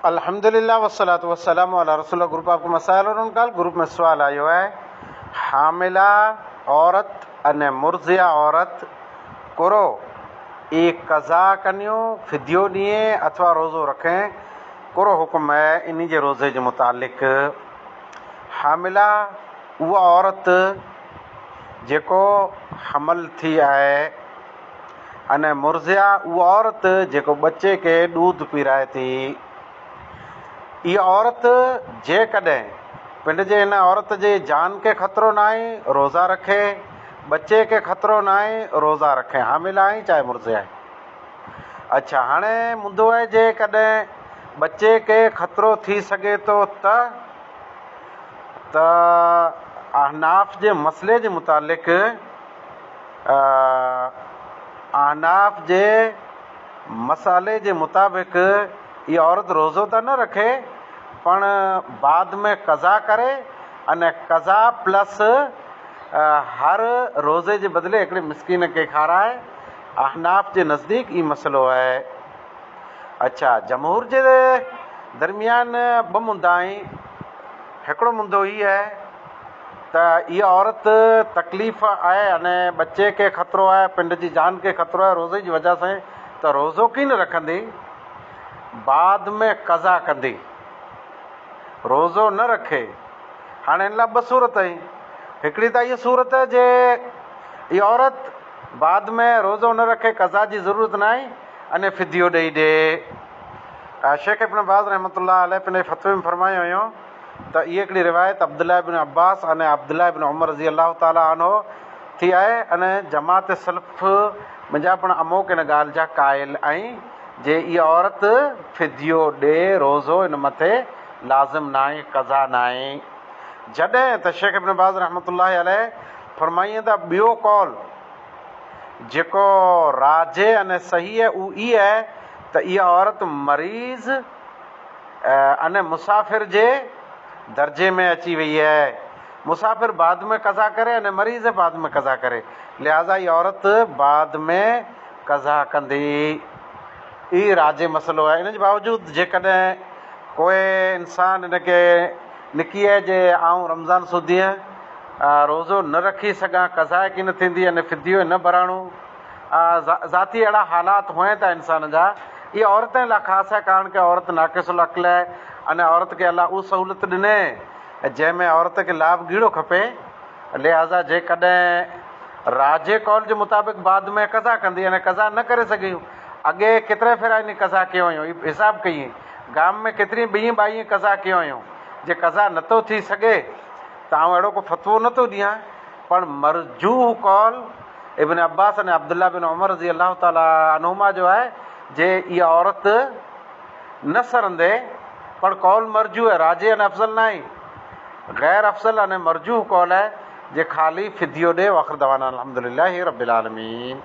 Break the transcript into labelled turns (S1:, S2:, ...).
S1: الحمدلله والصلوة والسلام علي رسول الله گروپ آپ ڪو مسائل اور ان کا حل گروپ ۾ سوال آيو آهي حامله عورت اني مرضعه عورت ڪرو اي قضا ڪنيو فديو ڏئي اٿوا روزو رکين ڪرو حڪم آهي انهي جي روزي جي متعلق حامله اها عورت جيڪو حمل ٿي آهي اني مرضعه اها عورت جيڪو ٻچي کي ڏوڌ پيرائي ٿي. اها عورت جيڪڏهن پنڊ جي هن عورت جي جان کي خطرو ناهي روزا رکي، ٻچي کي خطرو ناهي روزا رکي، حامله آهي چاهي مرضعه آهي. اڇا هاڻي مدو آهي جيڪڏهن ٻچي کي خطرو ٿي سگهي ٿو ته ته احناف جي مسئلي جي متعلق احناف جي مسئلي جي مطابق اها عورت روزو ته نه رکي پڻ بعد ۾ قضا ڪري ۽ قضا پلس هر روزي جي بدلي هڪڙي مسڪين کي کارائي احناف جي نزديڪ هي مسئلو آهي. اڇا جمهور جي درميان ٻه مندا آهن هڪڙو مندو هي آهي ته اها عورت تڪليف آهي ۽ ٻچي کي خطرو آهي پنڊ جي جان کي خطرو آهي روزي جي وجه سان ته روزو ڪين رکندي بعد ۾ قضا ڪندي روزو نه رکي هاڻي ان لاء ٻه صورت آهن هڪڙي ته اها صورت جي اها عورت بعد ۾ روزو نه رکي قضا جي ضرورت نه آهي ۽ فديو ڏئي ڏي شيخ ابن باز رحمة الله عليه پنهنجي فتوي ۾ فرمايو هيو ته اها هڪڙي روايت عبدالله بن عباس ۽ عبدالله بن عمر رضي الله تعالٰي عنه ٿي آهي ۽ جماعت سلف منجهان پڻ اموڪ ان ڳالهه جا قائل آهن جي اها عورت فديو ڏي روزو ان مٿي لازم ناهي قضا ناهي جڏهن ته شيخ ابن باز رحمة الله عليه فرمائين ٿا ٻيو قول جيڪو راجح ۽ صحيح اهو اي آهي ته اها عورت مريض ۽ مسافر جي درجي ۾ اچي وئي آهي. مسافر بعد ۾ قضا ڪري ۽ مريض بعد ۾ قضا ڪري. لهٰذا اها عورت بعد ۾ قضا ڪندي. هي راجح مسئلو آهي. ان جي باوجود جيڪڏهن ڪوئي انسان ان کي نڪي آهي جي آئون رمضان سوڌيء روزو نه رکي سگهان، قضا ئي ڪين ٿيندي ۽ فديو ئي نه ڀراڻو. ذاتي اهڙا حالات هئين ٿا انسان جا. اهي عورتن لاء خاص آهي ڪارڻ ڪه عورت ناقص العقل آهي ۽ عورت کي الله اهو سهولت ڏني جنهن ۾ عورت کي لاڀ گهڙو کپي لهٰذا جيڪڏهن راجح قول جي مطابق بعد ۾ قضا ڪندي ۽ قضا نه ڪري سگهيون اڳي ڪيترا ڦيرا انهي قضا ڪيو هيون اهي حساب ڪيئي گام ۾ ڪيترين ٻئين ٻائين قضا ڪيو هيون جي قضا نٿو ٿي سگهي ته آئون اهڙو ڪو فتوو نٿو ڏيان پڻ مرجوح قول ابن عباس ۽ عبدالله بن عمر رضي الله تعالٰي عنهما جو آهي جي اها عورت نه سرندي پڻ قول مرجوح آهي راجح ۽ افضل ناهي غير افضل ۽ مرجوح قول آهي جي خالي فديو ڏي واخر دعوانا الحمدلله رب العالمين.